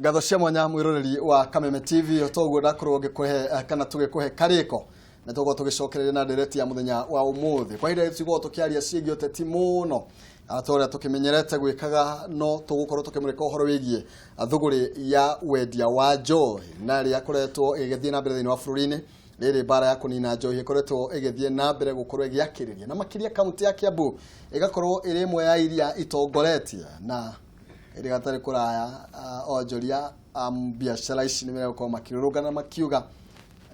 Ngatho cia mwanya mwiroreri wa Kameme TV, toguo ndakorwo ngikuhe kana tugikuhe kariko na tũgũkorwo tũgĩcokereria na ndereti ya mũthenya wa ũmũthĩ. Kwa ihinda rĩrĩ tũgũkorwo tũkĩaria ciĩgiĩ ũteti mũno ta ũrĩa tũkĩmenyerete gwĩkaga, no tũgũkorwo tũkĩmũrĩka ũhoro wĩgiĩ thũgũrĩ ya wendia wa njohi na ĩrĩa ĩkoretwo ĩgĩthiĩ na mbere thĩinĩ wa bũrũri-inĩ. Rĩrĩ mbara ya kũnina njohi ĩkoretwo ĩgĩthiĩ na mbere gũkorwo ĩgĩakĩrĩria, na makĩria kaunti ya Kiambu ĩgakorwo ĩrĩ ĩmwe ya iria itongoretie na ĩrĩ gatarĩ kũraya. Onjoria a biacara ici nĩ megũkorwo makĩrũrũngana makiuga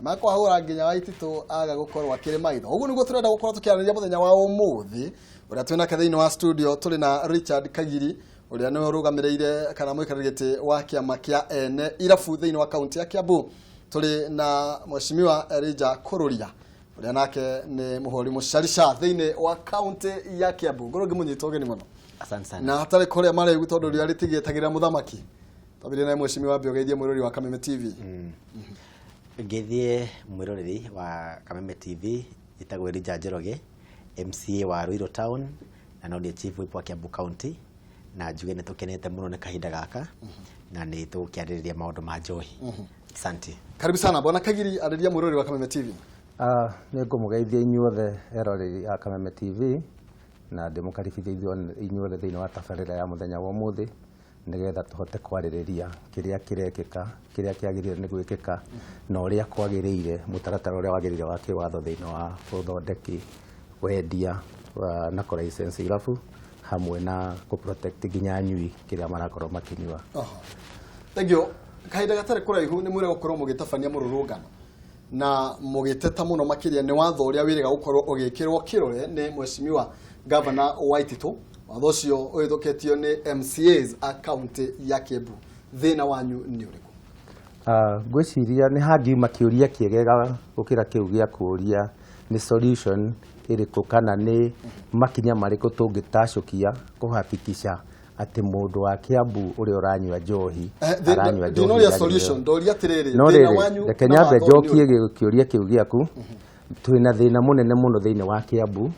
makwahũra nginya Waititũ aga gũkorwo akĩrĩ maitho. Ũguo nĩguo tũrenda gũkorwo tũkĩarĩrĩria mũthenya wa ũmũthĩ. Ũrĩa twĩnake thĩinĩ wa studio, tũrĩ na Richard Kagiri, ũrĩa nĩwe ũrũgamĩrĩire kana mũikarĩri gĩtĩ wa kĩama kĩa ene irabu thĩinĩ wa kaunti ya Kiambu. Tũrĩ na Mheshimiwa Elijah Kururia, ũrĩa nake nĩ mũhũri mũcarica thĩinĩ wa kaunti ya Kiambu. Ngorwo ngĩmũnyita ũgeni mũno. Asante sana. Na hatarĩ kũrĩa marĩgu tondũ riũa rĩtigĩtagĩrĩra mũthamaki, twambĩrĩrie naye Mheshimiwa, ambie ũgeithie mwĩrori wa Kameme TV. Ngĩthiĩ mwĩroreri wa Kameme TV, njĩtagwo Elijah Njoroge, MCA wa Ruiru Town na no niĩ Chief Whip wa Kiambu County, na njuge nĩ tũkenete mũno nĩ kahinda gaka na nĩ tũgũkĩarĩrĩria maũndũ ma njohi. Asante. Karibu sana, Bwana Kagiri, arĩria mwĩrori wa Kameme TV. Nĩ ngũmũgeithia inyuothe eroreri a Kameme TV na ndĩmũkaribithie inyuothe thĩinĩ wa tabarĩra ya mũthenya wa ũmũthĩ, nĩgetha tũhote kwarĩrĩria kĩrĩa kĩrekĩka, kĩrĩa kĩagĩrĩire nĩ gwĩkĩka na ũrĩa kwagĩrĩire, mũtaratara ũrĩa wagĩrĩire wa kĩwatho thĩinĩ wa ũthondeki, wendia na kũ license irabu, hamwe na kũ protect nginya anyui kĩrĩa marakorwo makĩnyua. Aha. Thank you. Kahinda gatarĩ kũraihu nĩ mwĩre gũkorwo mũgĩtabania mũrũrũngano na mũgĩteta mũno makĩria nĩ watho ũrĩa wĩrĩga gũkorwo ũgĩkĩrwo kĩrore nĩ Mheshimiwa Gavana Waititũ, watho ũcio ũhĩtũkĩtio nĩ MCAs a kaunti ya Kiambu. Thĩna wanyu nĩ ũrĩkũ? Ngwĩciria nĩ hangiuma kĩũria kĩegega gũkĩra kĩu gĩa kũũria nĩ solution ĩrĩkũ kana nĩ makinya marĩkũ tũngĩtacũkia kũhakikisha atĩ mũndũ wa Kiambu ũrĩa ũranyua njohi aranyua njohi Ndinoria ĩrĩa solution, ndoria atĩrĩrĩ, no thĩna rĩrĩ, wanyu reke na nyambe watho nĩ njokie ũrĩkũ? kĩũria kĩu gĩaku. Twĩna thĩna mũnene mũno thĩinĩ wa Kiambu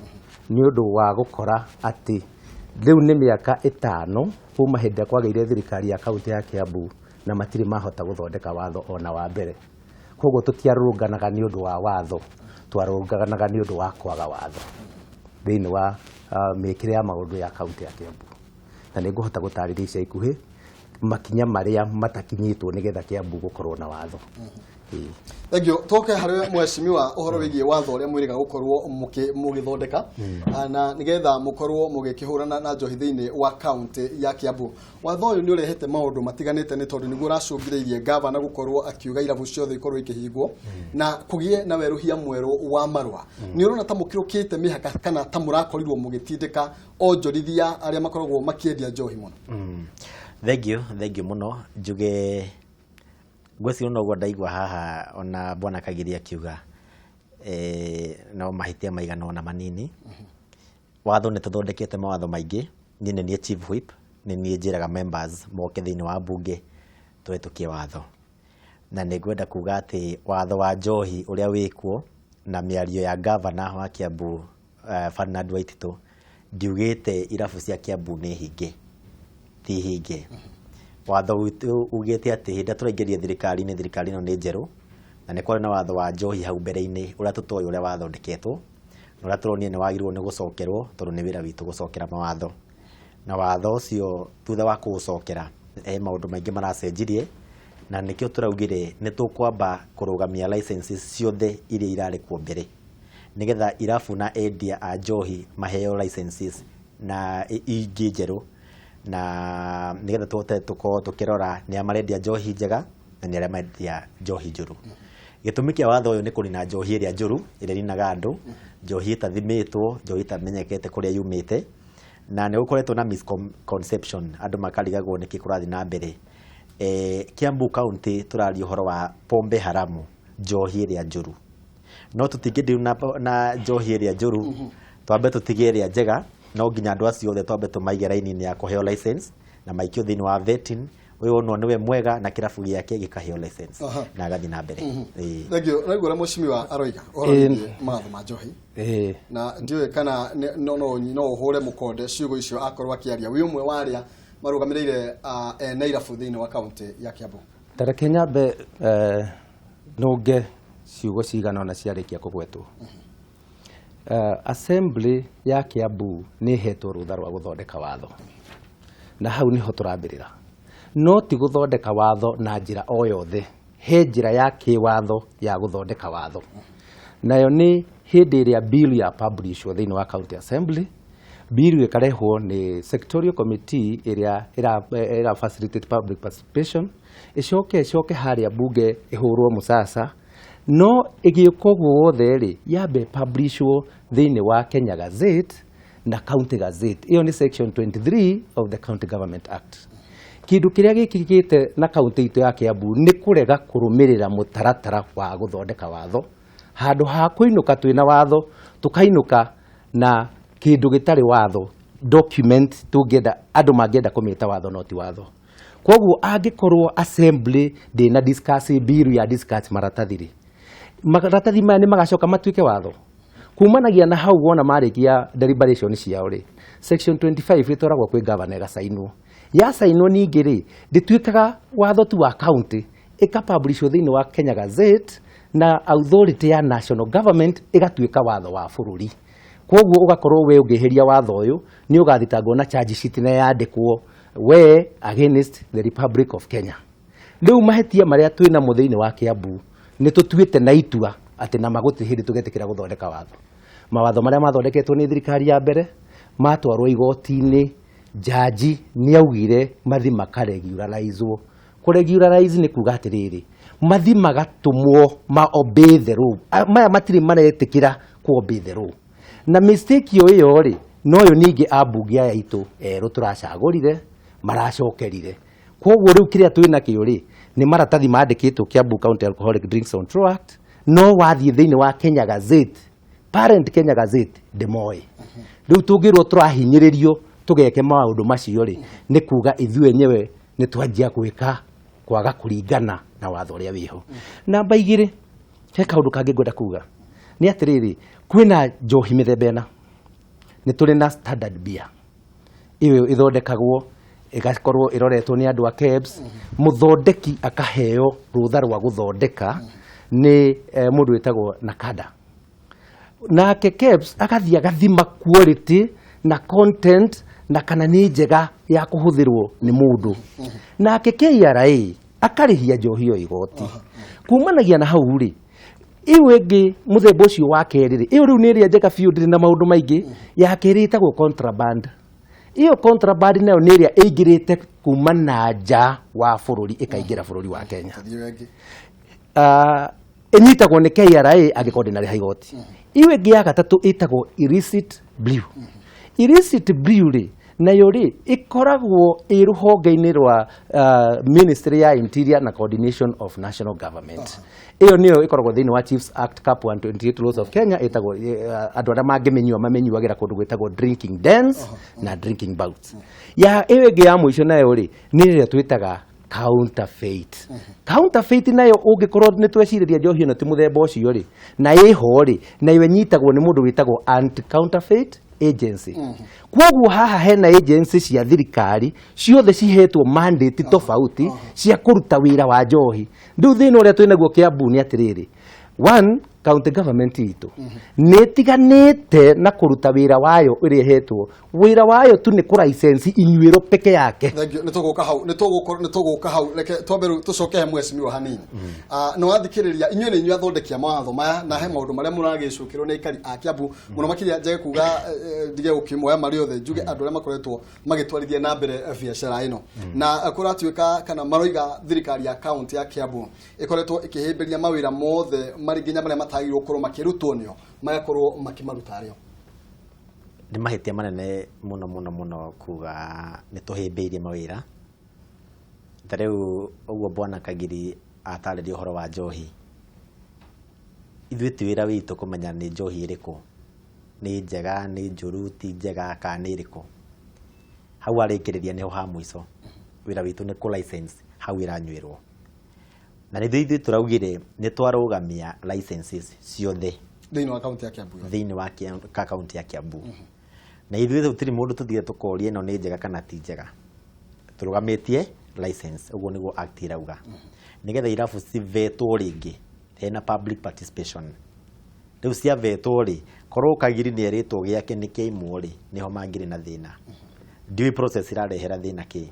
nĩ ũndũ wa gũkora atĩ rĩu nĩ mĩaka 5 kuma hĩndĩ ĩrĩa kwagĩire thirikari ya kaunti ya Kiambu na matirĩ mahota gũthondeka watho ona wa mbere. Koguo tũtiarũrũnganaga nĩ ũndũ wa watho, twarũrũnganaga nĩ ũndũ wa kwaga watho thĩinĩ wa mĩkĩre ya maũndũ ya kaunti ya Kiambu, na nĩ ngũhota gũtarĩria ica ikuhĩ makinya marĩa matakinyĩtwo nĩgetha Kiambu gũkorwo na watho. Ĩĩ. Thank you. Toke harĩ Mheshimiwa, ũhoro wĩgiĩ watho ũrĩa mwĩrĩga gũkorwo mũgĩthondeka na nĩgetha mũkorwo mũgĩkĩhũrana na njohi thĩinĩ wa kaunti ya Kiambu. Watho ũyũ nĩ ũrehete maũndũ matiganĩte nĩ tondũ nĩguo ũracũngĩrĩirie gavana gũkorwo akiuga irabu ciothe ikorwo ikĩhingwo na kũgĩe na werũhia mwerũ wa marũa. Nĩ ũrona ta mũkĩrũkĩte mĩhaka kana ta mũrakorirwo mũgĩtindĩka onjorithia arĩa makoragwo makĩendia njohi mũno? Thank you, thank you mũno. Njuge ngwĩciria noguo ndaigua haha ona Bwana Kagiri akiuga no mahĩtia maigana ũna manini. Watho nĩ tũthondekete mawatho maingĩ. Niĩ nĩ niĩ Chief Whip, nĩ niĩ njĩraga members moke thĩinĩ wa bunge tũhĩtũkie watho, na nĩ ngwenda kuga atĩ watho wa njohi ũrĩa wĩkuo na mĩario ya gavana wa Kiambu, Ferdinand Waititũ, ndiugĩte irabu cia Kiambu nĩ hinge, ti hinge. Watho witũ ugĩte atĩ hĩndĩ ĩrĩa tũraingĩrire thirikari-inĩ, thirikari ĩno nĩ njerũ na nĩ kwarĩ na watho wa njohi hau mbere-inĩ ũrĩa tũtoĩ ũrĩa wathondeketwo na ũrĩa tũronire nĩ wagĩrĩirwo nĩ gũcokerwo, tondũ nĩ wĩra witũ gũcokera mawatho. Na watho ũcio thutha wa kũũcokera he maũndũ maingĩ maracenjirie, na nĩkĩo tũraugire nĩ tũkwamba kũrũgamia licenses ciothe iria irarĩ kuo mbere, nĩgetha irabu na endia a njohi maheo licenses na ingĩ njerũ, na nĩgetha tũhote tũkorwo tũkĩrora nĩ a marendia njohi njega na nĩ arĩa marendia njohi njũru. Gĩtũmi kĩa watho ũyũ nĩ kũnina njohi ĩrĩa njũru ĩrĩa ĩninaga andũ, njohi ĩtathimĩtwo, njohi ĩtamenyekete kũrĩa yumĩte, na nĩ gũkoretwo na misconception, andũ makarigagwo nĩkĩ kũrathiĩ na mbere. Kiambu County tũraria ũhoro wa pombe haramu, njohi ĩrĩa njũru, no tũtingĩ na njohi ĩrĩa njũru, twambe tũtige ĩrĩa njega. No nginya andũ acio othe twambe tũmaige raini-inĩ ya kũheo license na maikio thĩinĩ wa vetting, ũyũ onwo nĩwe mwega na kĩrabu gĩake gĩkaheo license na agathiĩ na mbere. Ĩĩ. Thank you. Raigua ũrĩa Mheshimiwa aroiga ũhoro wĩgiĩ mawatho ma njohi, na ndiũĩ kana no ũhũre mũkonde ciugo icio akorwo akĩaria. Wĩ ũmwe wa arĩa Marũgamĩrĩire ene irabu thĩinĩ wa kaunti ya Kiambu. Tareke nyambe nũnge ciugo cigana ona ciarĩkia kũgwetwo. Assembly ya Kiambu nĩ ĩhetwo rũtha rwa gũthondeka watho, na hau niho tũrambĩrĩra. No ti gũthondeka watho na njĩra o yothe, he njĩra ya kĩwatho ya gũthondeka watho, nayo nĩ hĩndĩ ĩrĩa bill ya publishwo thĩinĩ wa county assembly, bill ĩkarehwo nĩ sectorial committee ĩrĩa ĩra facilitate public participation, ĩcoke harĩa bunge ĩhũrwo mũcaca. No ĩgĩũka ũguo wothe rĩ, yambe publishwo thĩinĩ wa Kenya Gazette na County Gazette. Ĩyo nĩ section 23 of the County Government Act. Kĩndũ kĩrĩa gĩkĩkĩte na kaunti itũ ya Kiambu nĩ kũrega kũrũmĩrĩra mũtaratara wa gũthondeka watho. Handũ ha kũinũka twĩna watho, tũkainũka na kĩndũ gĩtarĩ watho, document tũngĩenda andũ mangĩenda kũmĩta watho no ti watho. Koguo angĩkorwo assembly ndĩna discuss bill ya discuss maratathi rĩ, maratathi maya nĩ magacoka matuĩke watho kumanagia na hau. Wona marĩkia deliberation ciao rĩ, section 25 ĩtwaragwo kwĩ governor ĩgacainwo. Yacainwo ningĩ rĩ, ndĩtuĩkaga watho tu wa county, ĩkapublishwo thĩinĩ wa Kenya Gazette na authority ya national government, ĩgatuĩka watho wa bũrũri. Koguo ũgakorwo we ũngĩhĩria watho ũyũ nĩ ũgathitangwo na charge sheet na yandĩkwo we against the Republic of Kenya. Rĩu mahĩtia marĩa twĩ namo thĩinĩ wa Kiambu, nĩ tũtuĩte na itua atĩ na magũtirĩ hĩndĩ tũgetĩkĩra gũthondeka watho. Mawatho marĩa mathondeketwo nĩ thirikari ya mbere matwarwo igoti-inĩ, jaji nĩ augire mathi makaregularizwo. Kũregularize nĩ kuga atĩrĩrĩ, mathi magatũmwo ma obey the law. Maya matirĩ maretĩkĩra ku obey the law, na mistake ĩyo ĩyo rĩ, noyo ningĩ ambunge aya aitũ erũ tũracagũrire maracokerire. Koguo rĩu kĩrĩa twĩ nakĩo rĩ, nĩ maratathi mandĩkĩtwo Kiambu County Alcoholic Drinks Control Act, no wathiĩ thĩinĩ wa Kenya Gazette, parent Kenya Gazette, ndĩmoĩ. Rĩu tũngĩrwo tũrahinyĩrĩrio tũgeke maũndũ macio rĩ, nĩ kuga ithuĩ enyewe nĩ twanjia gwĩka kwaga kũringana na watho ũrĩa wĩho. Namba 2, he kaũndũ kangĩ ngwenda kuga nĩ atĩrĩrĩ, kwĩna njohi mĩthemba ĩna. Nĩ tũrĩ na standard beer, ĩyo ĩthondekagwo ĩgakorwo ĩroretwo nĩ andũ a KEBS, mũthondeki akaheo rũtha rwa gũthondeka nĩ mũndũ wĩtagwo Nakada, nake KEBS agathiĩ agathima quality na content na kana nĩ njega ya kũhũthĩrwo nĩ mũndũ. Nake KRA akarĩhia njohi ĩyo igoti. Kumanagia na hau rĩ, ĩyo ĩngĩ, mũthemba ũcio wa kerĩ rĩ, ĩyo rĩu nĩ ĩrĩa njega biũ, ndĩrĩ na maũndũ maingĩ. Ya kerĩ ĩtagwo contraband. Ĩyo contraband nayo nĩ ĩrĩa ĩingĩrĩte kuma na nja wa bũrũri ĩkaingĩra bũrũri wa Kenya. Tũthiĩ ĩngĩ. Ĩnyitagwo nĩ KRA angĩkorwo ndĩnarĩha igoti. Ĩyo ĩngĩ ya gatatũ ĩtagwo illicit brew. Illicit brew rĩ, nayo rĩ, ĩkoragwo ĩ rũhonge-inĩ rwa Ministry ya Interior na Coordination of National Government. Ĩyo nĩyo ĩkoragwo thĩinĩ wa Chiefs Act Cap 128 Laws of Kenya. Ĩtagwo andũ arĩa mangĩmĩnyua mamĩnyuagĩra kũndũ gwĩtagwo drinking dens na drinking bouts. Ya ĩyo ĩngĩ ya mũico nayo rĩ, nĩ ĩrĩa twĩtaga counterfeit. Counterfeit nayo, ũngĩkorwo nĩ twecirĩria njohi ĩno ti mũthemba ũcio rĩ, na ĩho rĩ, nayo ĩnyitagwo nĩ mũndũ wĩtagwo anti counterfeit agency. Koguo haha hena agency cia thirikari ciothe cihetwo mandate tofauti cia kũruta wĩra wa njohi. Rĩu thĩna ũrĩa twĩnaguo Kiambu nĩ atĩrĩrĩ, one, county government itũ nĩ ĩtiganĩte na kũruta wĩra wayo ĩrĩa ĩhetwo. Wĩra wayo tu nĩ kũ inyuĩro peke yake. Thank you. Nĩ tũgũka hau, nĩ tũgũka hau. Reke twambe rĩu tũcoke he mheshimiwa hanini. Nĩ wathikĩrĩria, inyuĩ nĩ inyuĩ athondeki a mawatho maya, na he maũndũ marĩa mũragĩcũkĩrwo nĩ aikari a Kiambu mũno makĩria. Njage kuga ndige gũkĩmoya marĩ othe, njuge andũ arĩa makoretwo magĩtwarithia na mbere biacara ĩno, na kũratuĩka kana maroiga thirikari ya kaunti ya Kiambu ĩkoretwo ĩkĩhĩmbĩria mawĩra mothe marĩ nginya marĩa matagĩrĩirwo gũkorwo makĩrutwo nĩo, magakorwo makĩmaruta arĩo. Nĩ mahĩtia manene mũno mũno mũno kuga nĩ tũhĩmbĩirie mawĩra. Ta rĩu ũguo bwana Kagiri atarĩria ũhoro wa njohi, ithuĩ ti wĩra witũ kũmenya nĩ njohi ĩrĩkũ nĩ njega, nĩ njũru, ti njega, kana nĩ ĩrĩkũ. Hau arĩkĩrĩria nĩho ha mũico. Wĩra witũ nĩ kũ license hau ĩranyuĩrwo, na nĩ ithuĩ tũraugire nĩ twarũgamia licenses ciothe thĩinĩ wa kaunti ya Kiambu. Thĩinĩ wa kaunti ya Kiambu. Na ithuĩ tũtirĩ mũndũ tũthiĩ tũkoria ĩno nĩ njega kana ti njega. Tũrũgamĩtie license, ũguo nĩguo act ĩrauga, nĩgetha irabu civetwo rĩngĩ hena public participation. Rĩu ciavetwo rĩ, korwo Kagiri nĩ erĩtwo gĩake nĩ kĩaimwo rĩ, nĩho mangĩrĩ na thĩna. Ndiũĩ process ĩrarehera thĩna kĩ.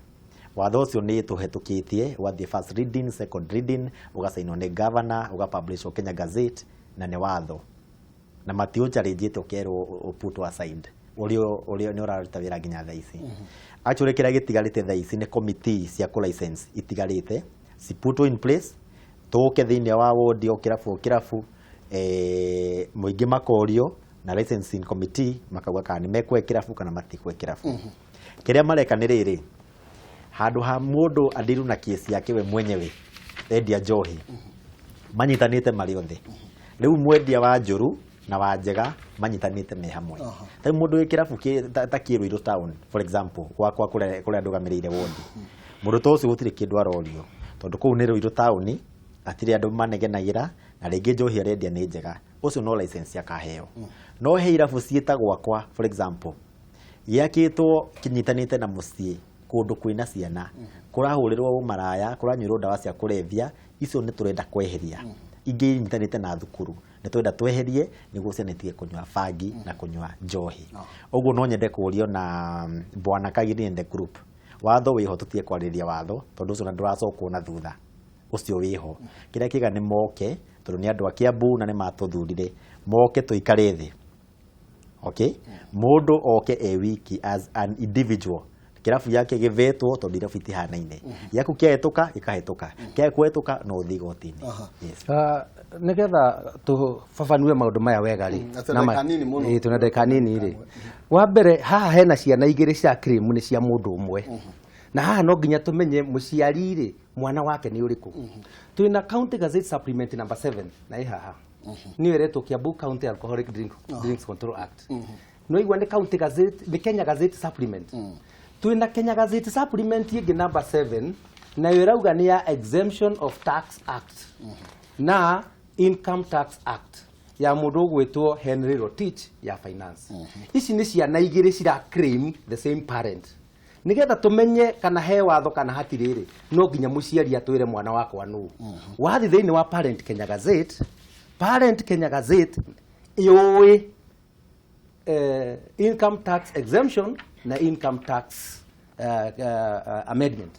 Watho ũcio nĩ tũhetũkĩtie, ũgathiĩ first reading, second reading, ũgacainwo nĩ governor, ũgapublishwo Kenya Gazette, na nĩ watho na matiũchallengeĩte, ũkerwo put aside ũrĩa ũrĩa nĩ ũraruta wĩra nginya thaa ici. Actually, kĩrĩa gĩtigarĩte thaa ici nĩ committee cia kũ license itigarĩte ci put in place, tũke thĩinĩ wa ward, o kĩrabu o kĩrabu, mũingĩ makorio na licensing committee makauga kana nĩ mekũhe kĩrabu kana matikũhe kĩrabu. Kĩrĩa mareka nĩ rĩrĩ, handũ ha mũndũ adiru na kesi yake we mwenyewe, endia njohi manyitanĩte marĩ othe. Rĩu mwendia wa njũru na wa njega manyitanĩte me hamwe. Rĩu mũndũ wĩ kĩrabu ta kĩ Town, for example, gwakwa kũrĩa ndũgamĩrĩire wondi, mũndũ ta ũcio gũtirĩ kĩndũ arorio, tondũ kũu nĩ Ruiru town, hatirĩ andũ manegenagĩra, na rĩngĩ njohi arendia nĩ njega, ũcio no license akaheo. No he irabu ciĩta gwakwa, for example, gĩakĩtwo kĩnyitanĩte na mũciĩ, kũndũ kwĩna ciana, kũrahũrĩrwo maraya, kũranyuĩrwo ndawa cia kũrebia, icio nĩ tũrenda kweheria. Ingĩ inyitanĩte na thukuru, nĩ tũrenda tweherie nĩguo ciana itige kũnyua bangi na kũnyua njohi. Ũguo no nyende kũũrio na bwana Kagiri and the group, watho wĩho, tũtige kwarĩrĩria watho, tondũ ũcio na ndũracokwo na thutha, ũcio wĩho. Kĩrĩa kĩega nĩ moke, tondũ nĩ andũ a Kiambu na nĩ matũthurire, moke tũikare thĩ. Okay, mũndũ oke e wiki as an individual, kĩrabu yake gĩvetwo, tondũ irabu itihanaine. Gĩaku kĩahĩtũka gĩkahĩtũka, kĩaga kũhĩtũka no ũthiĩ igoti-inĩ. Yes. Nĩgetha tũbabanue maũndũ maya wega rĩ, Na tũna ndagĩka nini mũno. Ĩĩ, tũna ndagĩka nini rĩ, wa mbere haha hena ciana igĩrĩ cia claim nĩ cia mũndũ ũmwe, na haha no nginya tũmenye mũciari rĩ, mwana wake nĩ ũrĩkũ. Twĩna County Gazette Supplement number 7 na ĩ haha nĩyo ĩretwo Kiambu County Alcoholic Drinks Control Act. No igua nĩ County Gazette, nĩ Kenya Gazette Supplement. Twĩna Kenya Gazette Supplement ĩngĩ number 7, nayo ĩrauga nĩ ya Exemption of Tax Act na Income Tax Act ya mũndũ ũgwĩtwo Henry Rotich ya finance. Ici nĩ ciana igĩrĩ cira claim the same parent. Nigetha tũmenye kana he watho kana hatirĩ rĩ, no nginya mũciari atwĩre mwana wakwa nũ. Wathi thĩinĩ wa Parent Kenya Gazette, Parent Kenya Gazette yũĩ income tax exemption na income tax amendment.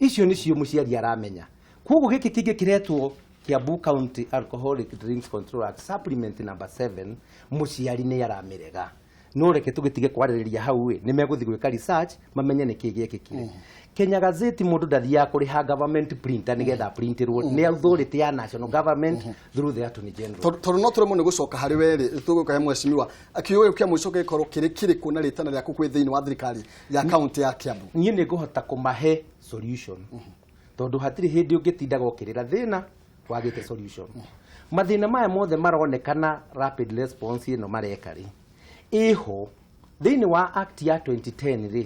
Icio nĩcio mũciari aramenya. Koguo gĩkĩ kĩngĩ kĩretwo Kiambu County Alcoholic Drinks Control Act Supplement number 7, mũciari nĩ aramĩrega. No reke tũgĩtige kwarĩrĩria hau ĩ, nĩ megũthiĩ gwĩka research mamenye nĩ kĩĩ gĩekĩkire. Kenya Gazette, mũndũ ndathiaga kũrĩha government printer nĩgetha printirwo, nĩ authority ya national government through the Attorney General. Tondũ no tũremwo nĩ gũcoka harĩ we rĩ, tũgũka he mheshimiwa akiuga gĩkĩ kĩa mũico gĩkorwo kĩrĩ kĩrĩkũ na rĩtana rĩaku kwĩ thĩinĩ wa thirikari ya kaunti ya Kiambu? Niĩ nĩ ngũhota kũmahe solution, tondũ hatirĩ hĩndĩ ũngĩtindaga ũkĩrĩra thĩna wagĩte solution. Mathĩna maya mothe maronekana rapid response ĩno mareka rĩ, ĩho thĩinĩ wa act ya 2010 rĩ,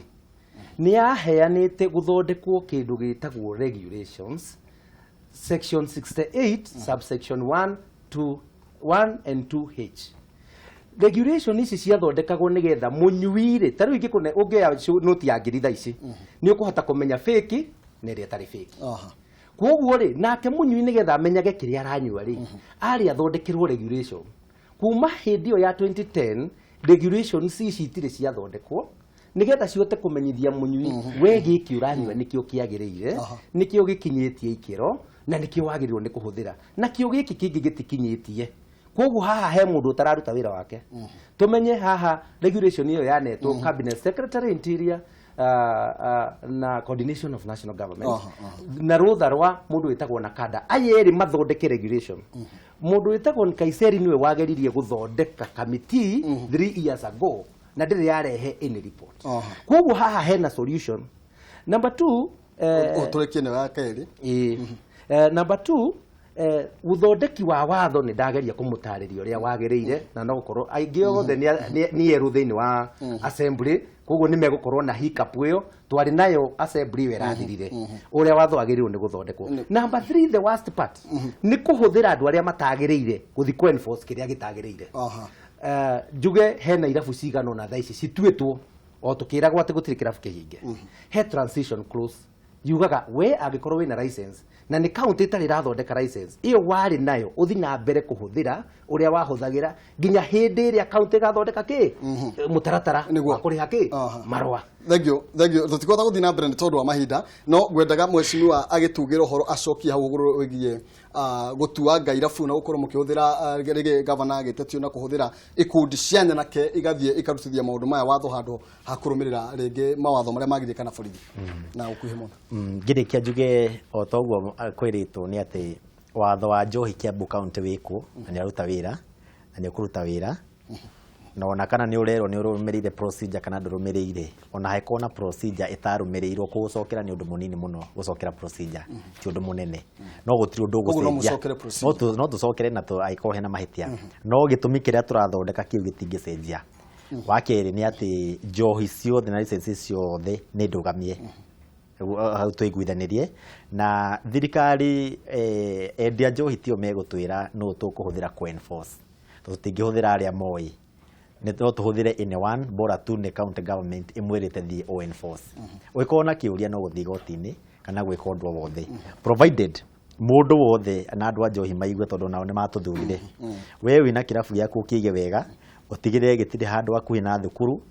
nĩ yaheanĩte gũthondekwo kĩndũ gĩtagwo regulations, section 68 subsection 1 2 1 and 2H. Regulation ici ciathondekagwo nĩgetha mũnyui rĩ, ta rĩu ingĩkũne ũngĩoya noti ya 1,000 thaa ici, nĩ ũkũhota kũmenya fake na ĩrĩa ĩtarĩ fake. Koguo rĩ, nake mũnyui nĩgetha amenyage kĩrĩa aranyua rĩ, arĩ athondekerwo regulation. Kuma hĩndĩ ĩyo ya 2010, regulations ici itirĩ ciathondekwo nĩgetha cihote kũmenyithia mũnyui we gĩkĩ ũranyua nĩkĩo kĩagĩrĩire, nĩkĩo gĩkinyĩtie ikĩro na nĩkĩo wagĩrĩirwo nĩ kũhũthĩra, nakĩo gĩkĩ kĩngĩ gĩtikinyĩtie. Koguo haha he mũndũ ũtararuta wĩra wake. Tũmenye haha regulation ĩyo yanetwo cabinet secretary interior na coordination of national government na rũtha rwa mũndũ wĩtagwo Nakada, aya erĩ mathondeke regulation. Mũndũ wĩtagwo Nkaiseri nĩwe wageririe gũthondeka committee 3 years ago na ndĩrĩ yarehe any report. Koguo haha hena solution. Number two, Tũrĩkie nĩ wa kerĩ. Ĩĩ. Number two, ũthondeki wa watho nĩ ndageria kũmũtarĩria ũrĩa wagĩrĩire, na no gũkorwo aingĩ othe nĩ erũ thĩinĩ wa assembly, koguo nĩ megũkorwo na hiccup ĩyo twarĩ nayo assembly ĩyo ĩrathirire, ũrĩa watho wagĩrĩirwo nĩ gũthondekwo. Number three, the worst part nĩ kũhũthĩra andũ arĩa matagĩrĩire gũthiĩ kũ enforce kĩrĩa gĩtagĩrĩire. Njuge hena irabu cigana ũna thaa ici cituĩtwo O tũkĩragwo atĩ gũtirĩ kĩrabu kĩhinge, he transition clause yugaga we angĩkorwo wĩna license na nĩ county ĩtarĩ ĩrathondeka license ĩyo warĩ nayo, ũthi na mbere kũhũthĩra ũrĩa wahũthagĩra nginya hĩndĩ ĩrĩa county ĩgathondeka kĩ mũtaratara wa kũrĩha kĩ marũa. Thank you, thank you. Tũtikũhota gũthiĩ na mbere nĩ tondũ wa mahinda, no ngwendaga mheshimiwa agĩtugĩra ũhoro acokie hau ũgũrũ wĩgiĩ gũtuanga irabu na gũkorwo mũkĩhũthĩra rĩngĩ gavana agĩtetio na kũhũthĩra ikundi cia nyanake igathiĩ ikarutithia maũndũ maya watho handũ ha kũrũmĩrĩra rĩngĩ mawatho marĩa magĩrĩire kana borithi na ũkuhĩ mũno. Ngĩrĩkia njuge o ta ũguo kwĩrĩtwo nĩ atĩ watho wa njohi Kiambu County wĩkuo na nĩ aruta wĩra na nĩ ũkũruta wĩra, na ona kana nĩ ũrerwo nĩ ũrũmĩrĩire procedure kana ndũrũmĩrĩire, ona hangĩkorwo na procedure ĩtarũmĩrĩirwo, kũgũcokera nĩ ũndũ mũnini mũno. Gũcokera procedure ti ũndũ mũnene, no gũtirĩ ũndũ Koguo no ũgũcenjia. Mũcokere procedure. No tũcokere na angĩkorwo hena mahĩtia, no gĩtũmi kĩrĩa tũrathondeka kĩu gĩtingĩcenjia. Wa kerĩ nĩ atĩ njohi ciothe na license ciothe nĩ ndũgamie. Hau tũiguithanĩrie na thirikari, endia njohi tio megũtwĩra nũ tũkũhũthĩra kũ enforce, tondũ tũtingĩhũthĩra arĩa moĩ. Nĩ no tũhũthĩre anyone bora tu nĩ county government ĩmwĩrĩte thiĩ o enforce. Ũngĩkorwo na kĩũria, no gũthiĩ igoti-inĩ kana gwĩka ũndũ o wothe, provided mũndũ wothe na andũ a njohi maigue, tondũ nao nĩ matũthurire. We wĩna kĩrabu gĩaku, ũkĩige wega, ũtigĩrĩre gĩtirĩ handũ hakuhĩ na thukuru,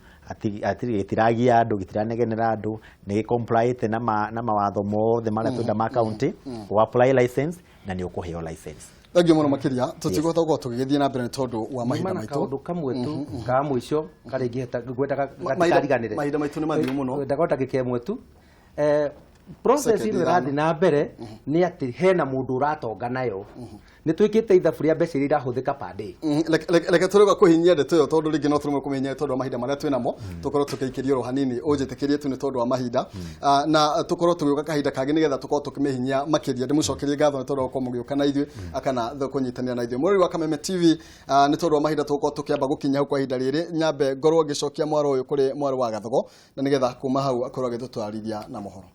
gĩtiragia andũ, gĩtiranegenera andũ, nĩ gĩcomplyĩte na mawatho mothe marĩa twenda ma county. Ũ apply license na nĩ ũkũheo license. Thank you mũno makĩria. Tũtikũhota gũkorwo tũgĩgĩthiĩ na mbere nĩ tondũ wa mahinda Nyuma na maitũ. Kaũndũ kamwe tu ka mũico karĩa ingĩhota ngwendaga Mahinda gatikariganĩre. Mahinda maitũ nĩ mathiru mũno. Ngwendaga o ndagĩka ĩmwe tu. Process Second ĩno ithano. ĩrathiĩ na mbere nĩ atĩ hena mũndũ ũratonga nayo. Nĩ twĩkĩte ithabu rĩa mbeca iria irahũthĩka per day. Reke tũrĩga kũhinyia ndeto ĩyo, tondũ rĩngĩ no tũremwo kũmĩhinyia tondũ wa mahinda marĩa twĩnamo. Tũkorwo tũkĩikĩrio oro hanini, ũnjĩtĩkĩrie tu nĩ tondũ wa mahinda. Na tũkorwo tũgĩũka kahinda kangĩ nĩgetha tũkorwo tũkĩmĩhinyia makĩria. Ndĩmũcokerie ngatho nĩ tondũ wa gũkorwo mũgĩũka na ithuĩ kana kũnyitanĩra na ithuĩ, mũrori wa Kameme TV. Nĩ tondũ wa mahinda tũgũkorwo tũkĩamba gũkinya hau kwa ihinda rĩrĩ. Nyambe ngorwo ngĩcokia mwaro ũyũ kũrĩ mwarĩ wa Gathogo na nĩgetha kuma hau akorwo agĩtũtwarithia na mohoro.